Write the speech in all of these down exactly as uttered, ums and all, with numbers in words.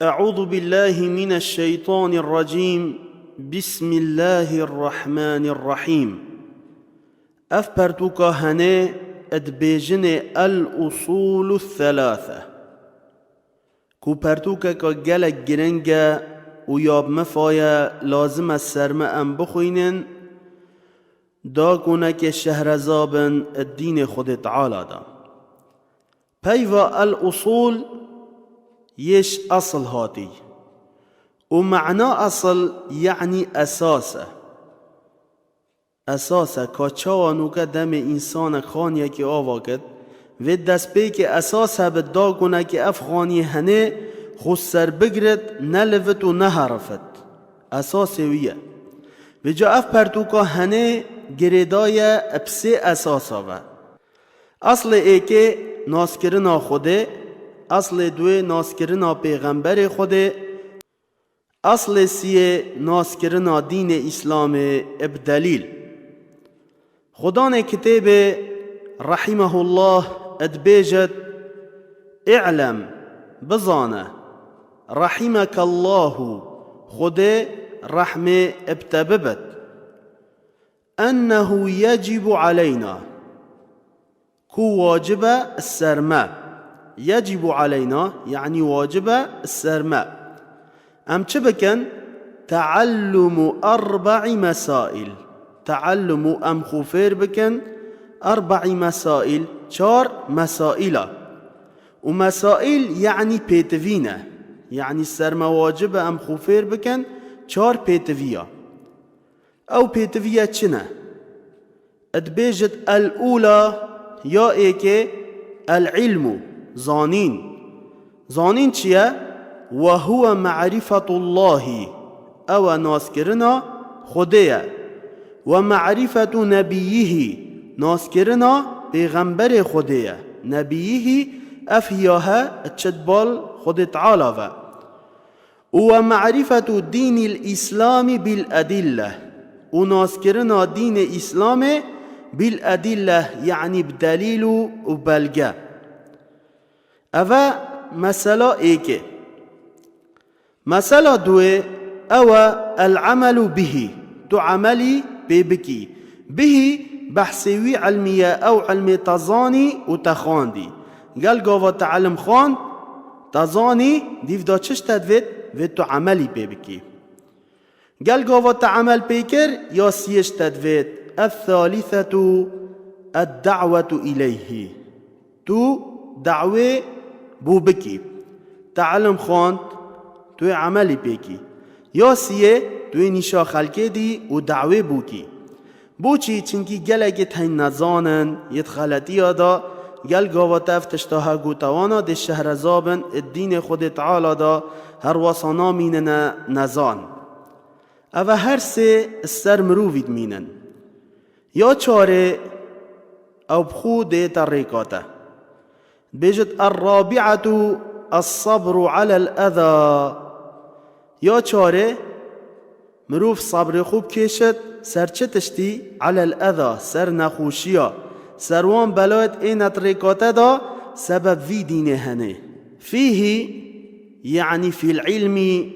أعوذ بالله من الشيطان الرجيم. بسم الله الرحمن الرحيم. Ev pertûka henê dibêjinê El Usûlu Thelâthe. Ku pertûkeka gelek giring e û ya bi mifa ye, lazim e ser me em bixwînin, da ku neke şehreza bin di dînê Xwedê Teala de. Peyva El Usûl yê ji esil hatî. Û mena esil, yanî esas e. Esas e, ka çawa nûke demê însanek xaniyekî ava kit, vê destpêkê esas hebit da ku neke ev xaniyê henê xwe ser bigrit, nelivit û neherifit. Esasê wî ye. Vêca ev pertûka henê girêdaye bi sê esasa ve. Eslê êkê naskirina Xwedê, eslê duê naskirina pêxemberê Xwedê, eslê siyê naskirina dînê Îslamê bi delîl. Xudanê kitêbê rahimehullah dibêjit, "I'lem, bizane, rahimekallahu, Xwedê rehmê bi te bibit. Ennehu yecibu aleyna." Ku wacib e ser me. Yecibu aleyna, yanî wacib e ser me. Em çi bikin? Teallumu erba'i mesail. Teallumu, em xwe fêr bikin, erba'i mesail, çar mesaila. Û mesail yanî pêtivî ne. Yanî ser me wacib e em xwe fêr bikin çar pêtiviya. Ew pêtiviye çi ne? Dibêjit el-ûla, ya êkê, el-ilmu, zanîn. Zanîn çi ye? Ve huwe ma'rifetullahî, ew e naskirina Xwedê ye. Ve ma'rifetu nebiyyihi, naskirina pêxemberê Xwedê ye. Nebiyyihi, ev hiya he çi di bal Xwedê Teala ve. Û ve ma'rifetu dînil Îslamî bil edille. Û naskirina dînê Îslamê bil edille, yanî bi delîl û, û belge. Ev e mesela êkê. Mesela duê, ew e el-amelu bihî, tu emelî pê bikî. Bihî, behsê wî ilmî ye, ew ilmê te zanî û te xwendî. Gel gava te ilim xwend, te zanî, dîv de çi ji te divêt, vê tu emelî pê bikî. Gel gava te emel pê kir, ya siyê ji te divêt, el-thalîthetu ed-da'wetu ileyhî. Tu dawê bû bikî. Te ilim xwend, tu yê emelî pê kî. Ya siyê, tu yê nîşa xelkê dî û dawê bû kî. Boçî? Çinkî gelekî di heyî nezan in, yê di xeletiya de, gel gava te ev tişta he gote wana dê şehreza bin, id dînê Xwedê Teala de her wesa namînine nezan. Ev e her sê ser mirovî dimînin. Ya çarê, ew bi xwe dê te rêka te. Dibêjit, "Er-rabi'etu es-sabru alel-eza." Ya çarê, mirov sabrê xwe bikêşit ser çi tiştî? Alel-eza, ser nexweşiya, ser wan belayet êne di rêka te de sebeb vî dînê henê. Fîhî, yanî fîl-ilmî,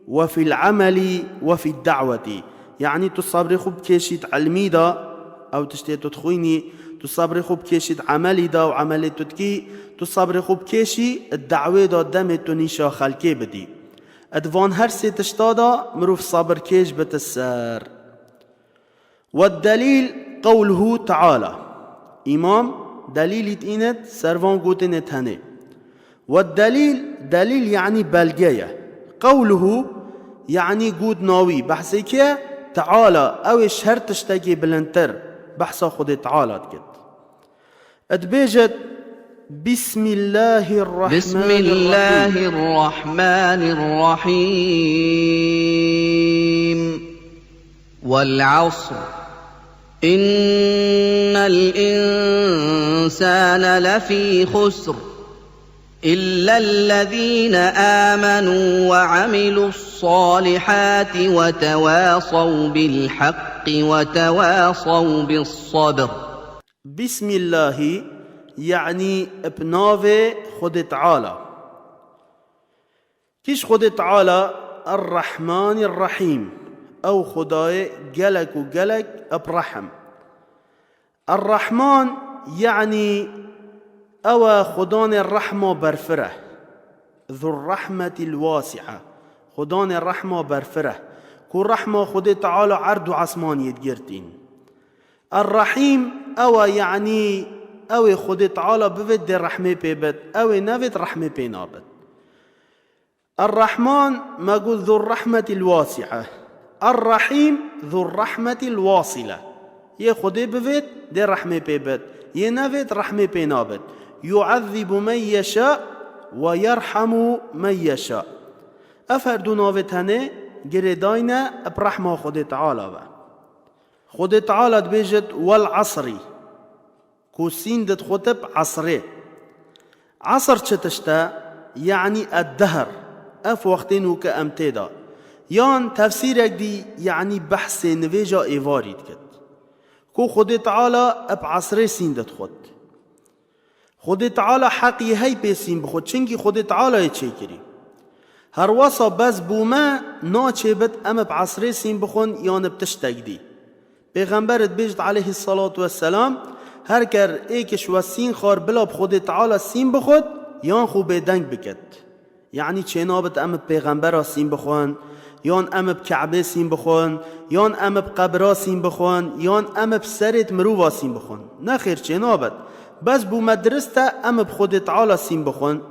we fîl-emelî, we fîd-da'wetî. Yanî tu sabrê xwe bikêşî di ilmî de, ew tiştê tu dixwînî, tu sabrê xwe bikêşî di emelî de û emelê tu dikî, tu sabrê xwe bikêşî di dawê de demê tu nîşa xelkê bidî. Di van her sê tişta de mirov sabirkêş bite ser. Wed-delîl qewluhu teala. Îmam delîlî dînit ser van gotinê tenê. Wed-delîl, delîl yanî belge ye. Qewluhu yanî gotna wî. Behsê kê ye? Teala. Ew ê ji her tiştekî bilindtir behsa Xwedê Teala dikit. Dibêjit, Bismillahirrahmanirrahîm. بسم الله الرحمن الرحيم. والعصر. إن الإنسان لفي خسر. إلا الذين آمنوا وعملوا الصالحات وتواصوا بالحق وتواصوا بالصبر. Bismillahî, yanî bi navê Xwedê Teala. Kî ji Xwedê Teala? Er-Rehmanî Rehîm. Ew Xwedayê gelek û gelek bi rehm. Er-Rehman, yanî ew e Xwedanê rehma berfireh. Zurrehmetîl wasi'e. Xwedanê rehma berfireh. Ku rehma Xwedê Teala erd û esmaniyê digirtîn. Er-Rehîm, ew e, yanî ew ê Xwedê Teala bivêt dê rehmê pê bit, ew ê nevêt rehmê pê nabit. Er-Rehman, me got, Zurrehmetîl wasi'e. Er-Rehîm, Zurrehmetîl wasile. Yê Xwedê bivêt, dê rehmê pê bit. Yê nevêt, rehmê pê nabit. Yu'ezzîbu men yeşâ we yerhemu men yeşâ. Ev her du navê tenê girêdayî ne bi rehma Xwedê Teala ve. Xwedê Teala dibêjit, Wel asrî. Ku sîndit xwe tib esrê. Esr çi tişt e? Yanî ed-dehr. Ev wextên û ke em tê de. Yan tefsîrek dî, yanî behsê nivêja êvarî dikit. Ku Xwedê Teala eb esrê sîndit xwet. Xwedê Teala heqî hey pê sîn bixwet, çinkî Xwedê Teala yê çêkirî. Herwesa bes bû me, naçêbit em eb esrê sîn bixwin yan eb tiştek dî. Pêxember dibêjit aleyhissalatu vesselam, her ker êkiş we sîn xwar bila bi Xwedê Teala sîn bixwit, yan xwe bêdeng bikit. Yanî çênabit em bi pêxembera sîn bixwin, yan em bi Ke'bê sîn bixwin, yan em bi qebra sîn bixwin, yan em bi serêt mirova sîn bixwin. Nexêr çênabit. Bes bû me dirist e em bi Xwedê Teala sîn bixwin.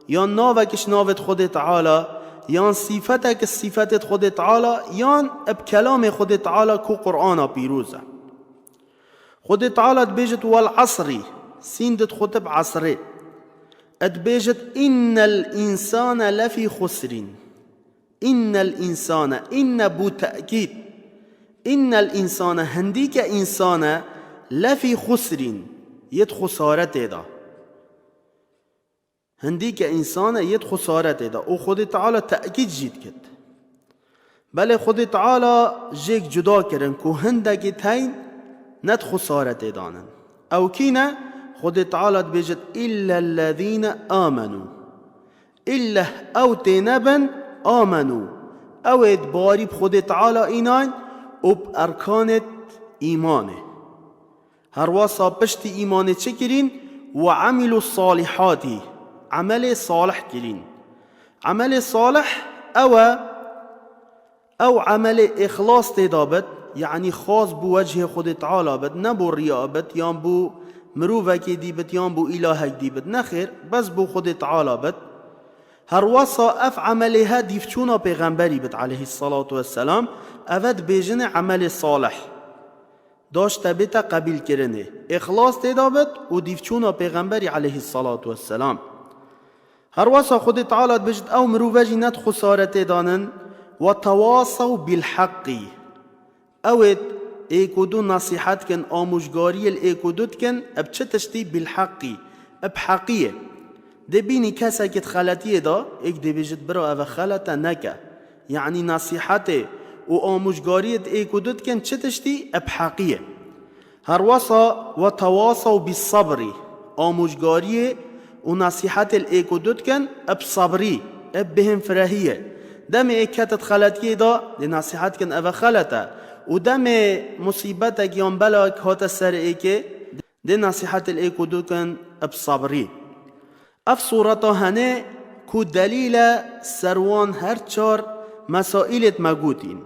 Yan navek ji navêt Xwedê Teala, yan sîfetek ji sîfetêt Xwedê Teala, yan bi kelamê Xwedê Teala ku Qur'ana pîroz e. Xwedê Teala dibêjit, "Wel asrî", sîndit xwe tib esrê. Dibêjit, "Innel însane lefî xusrîn." Innel însane, inne bû tekîd. Innel însane, hindîke însane, lefî xusrîn, yêt xusaretê de. Hindîke însane yêt xusaretê de û Xwedê Teala tekîd jî dikit. Belê Xwedê Teala jêk cuda kirin ku hindekî teyn ne di xusaretê de nin. Ew kî ne? Xwedê Teala dibêjit, "Illellezîne amenû." Îlleh ew tê nebin, amenû. Ew ê di barî bi Xwedê Teala înayn û bi erkanêt îmanê. Herwasa piştî îmanê çi kirîn? "Ve amîlu salihati", emelê salih kirîn. Emelê salih ew e, ew emelê îxlas tê de bit, yanî xas bû wecihê Xwedê Teala bit, ne bû riya bit, yan bû mirovekê dî bit, yan bû îlahek dî bit. Nexêr, bes bû Xwedê Teala bit. Herwasa ev emelê he dîvçûna pêxemberî bit aleyhissalatu vesselam, eve dibêjinê emelê salih. Daşte bête qebîlkirinê. Îxlas tê de bit û dîvçûna pêxemberî aleyhissalatu vesselam. Herwasa Xwedê Teala dibêjit, ew mirove jî ne di xusaretê de nin, "Ve tewasew bil haqqî." Ew ê êk û du nesîhet kin, amûjgariyê li êk û du dikin, eb çi tiştî? Bil haqqî, eb heqiyê. Dê bînî kesekê di xeletiyê de, êk dibêjit, "Bira, eve xelet e, neke." Yanî nesîhetê û amûjgariyê di êk û du dikin çi tiştî? Eb heqiyê. Herwasa "Ve tewasew bis sabrî", amûjgariyê û nesîhetê li êk û du dikin, eb sabrî, eb bêhemfirehiyê. Demê êk kete di xeletiyê de, dê nesîhet kin, eve xelet e. Û demê musîbetek yan belak hate ser êkê, dê nesîhetê li êk û du kin, eb sabrî. Ev sureta hene ku delîl e ser wan her çar mesaîlêt me gotîn.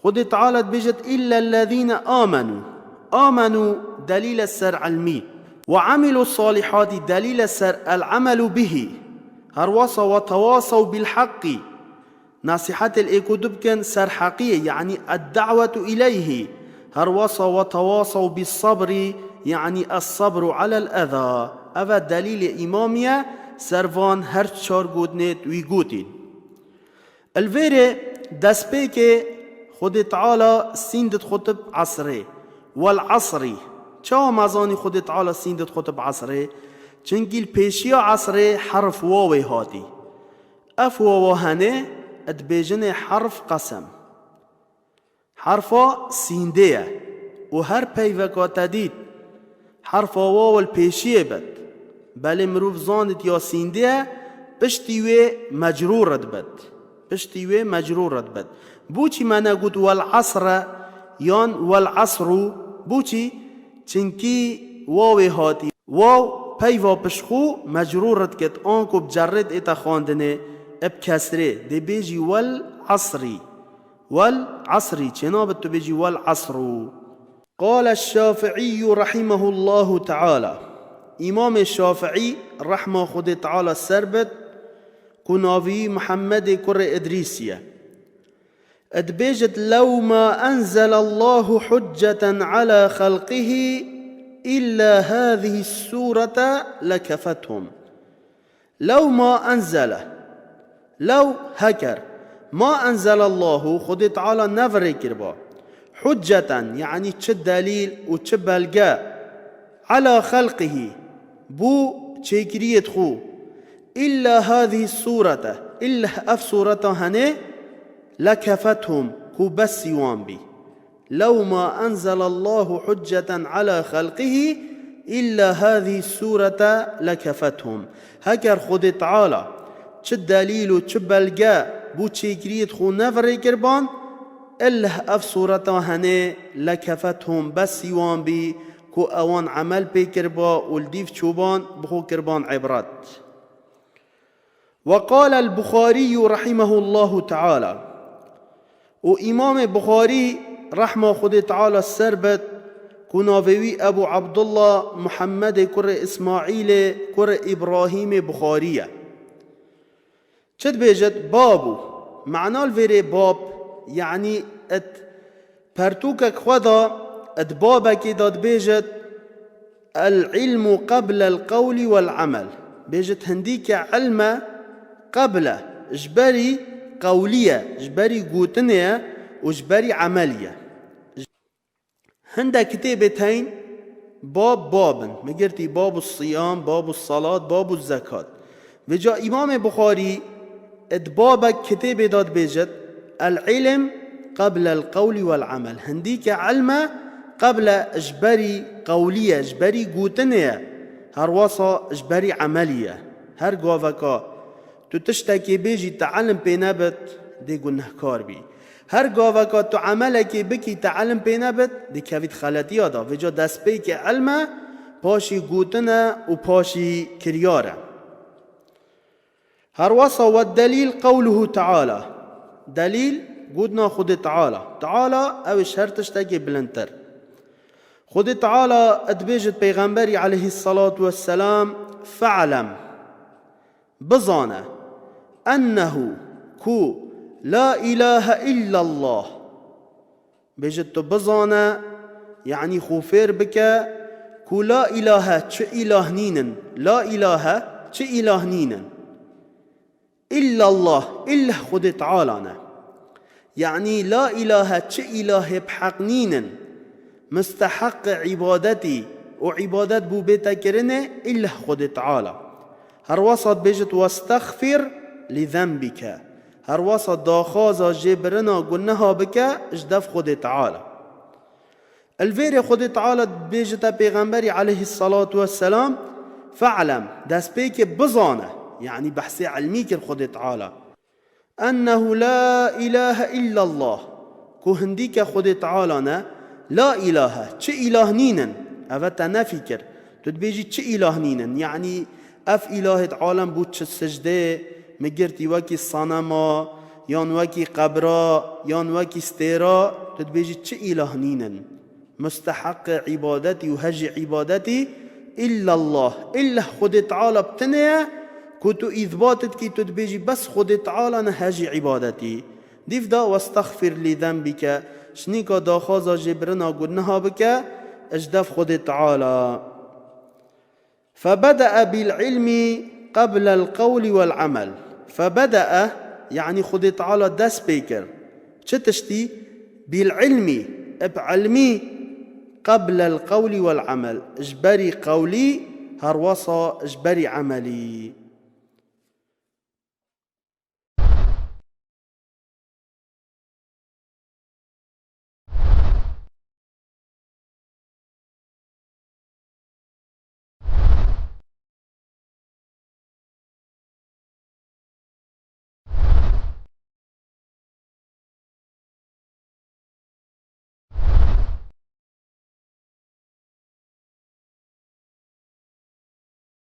Xwedê Teala dibêjit, "Îllellezîne amenû." Amenû delîl e ser ilmî. "Ve amîlû salîhatî" delîl e ser el-emelû bihî. Herwasa "ve tewasew bil haqqî". Nesîhetê li êk û du bikin ser heqiyê, yanî ed-da'wetu ileyhî. Herwasa "ve tewasew bis sabrî", yanî es-sabru alel eza. Eve delîlê îmamî ye ser van her çar gotinêt wî gotîn. Li vêrê destpêkê Xwedê Teala sîndit xwe tib esrê. "Wel asrî." Çawa me zanî Xwedê Teala sîndit xwe tib esrê? Çinkî li pêşiya esrê herf wawê hatî. Ev wawa hene dibêjinê herf qesem. Herfa sîndê ye û her peyveka te dît herfa waw li pêşiyê bit, belê mirov zanit ya sîndê ye, Piştî wê mecrûr dibit. Piştî wê mecrûr dibit. Boçî me negot wel asre yan wel asru? Boçî? Çinkî wawê hatî. Waw peyva pişt xwe mecrûr dikit, anku bi cerrê diête xwendinê, bi kesrê. Dê bêjî wel asrî. Wel asrî. Çênabit tu bêjî wel asru. قال الشافعي رحمه الله تعالى. Îmamê Şafiî, rehma Xwedê Teala ser bit, ku navî Muhemmedê kurê Idrîsî ye, dibêjit: لو ما أنزل الله حجة على خلقه إلا هذه السورة لكفتهم. Lew ma enzele. Lew, heker. Ma enzelallahu, Xwedê Teala nevirêkiriba. Hucceten, yanî çi delîl û çi belge. Ala xelqihî, bo çêkiriyêd xwe. Illa hadihî surete, illa ev sureta henê, lekefethum, ku besî wan bî. لو ما أنزل الله حجة على خلقه إلا هذه السورة لكفتهم. Heker Xwedê Teala çi delîl û çi belge bo çêkiriyêd xwe nevirêkirban, illeh ev sureta henê lekefethum, besî wan bî, ku ewan emel pê kiriba û li dîv çûban, bi xwe kiriban îbret. وقال البخاري رحمه الله تعالى. Û Îmamê Buxarî, rehma Xwedê Teala ser bit, ku navê wî Ebû Ebdullah Muhemmedê kurê Îsmaîlê kurê Îbrahîmê Buxarî ye. Çi dibêjit? Babu. Mana li vêrê bab, yanî et pertûkek xwe da, et babekê da dibêjit: العلم قبل القول والعمل. Bêjit hindîke ilm e, qeble, ji berî qewlî ye, ji berî gotinê ye û ji berî emelî ye. Hindek kitêbê teyn bab bab in. Me girtî babu siyam, babu salat, babu zekat. Vêca Îmamê Buxarî di babek kitêbê de dibêjit: العلم قبل القول والعمل. Hindîke ilm e, qeble, ji berî qewlî ye, ji berî gotinê ye, herwesa ji berî emelî ye. Her gaveka tu tiştekê bêjî, te ilm pê nebit, dê gunehkar bî. Her gaveka tu emelekê bikî, te ilm pê nebit, dikevît xeletiya de. Vêca destpêkê ilm e, paşî gotin e û paşî kiryar e. Herwesa والدليل قوله تعالى. Delîl, gotina Xwedê Teala. Teala, ew ê ji her tiştekê bilindtir. Xwedê Teala dibêjit Pêxemberî aleyhissalatu vesselam: فاعلم. Bizane, ennehu, ku, la ilahe illallah. Bêjit tu bizane, yanî xwe fêr bike, ku la ilahe, çi îlah nînin, la ilahe, çi îlah nînin. Illallah, illeh Xwedê Teala ne. Yanî la ilahe, çi îlahê bi heq nînin, musteheqê îbadetî û îbadet bo bête kirinê, illeh Xwedê Teala. Herwesa dibêjit: "Westexfir li zenbike." Herwesa daxwaza jêbirina guneha bike ji dev Xwedê Teala. Li vêrê Xwedê Teala dibêjite Pêxemberî aleyhissalatu vesselam: "Fe'lem", destpêkê bizane, yanî behsê ilmî kir Xwedê Teala. "Ennehu la ilahe illallah", ku hindîke Xwedê Teala ne, la ilahe, çi îlah nînin, eve te nefî kir. Tu dibêjî çi îlah nînin, yanî ev îlahêd alem bo çi sicdê, mi girtî wekî sanema, yan wekî qebra, yan wekî stêra, tu dibêjî çi îlah nînin. Musteheqê îbadetî û hejî îbadetî illallah, illeh Xwedê Teala bi tinê ye, ku tu îthbat dikî, tu dibêjî bes Xwedê Teala ne hejî îbadetî. Dîv da westexfir li zenbike, şinîka daxwaza jêbirina guneha bike, ji dev Xwedê Teala. Febede'e bil ilmi qeblel qewli wel amel. Febede'e, yanî Xwedê Teala dest pê kir. Çi tiştî? Bil ilmi, bi ilmî, qeblel qewli wel amel. Ji berî qewlî, herwesa ji berî emelî.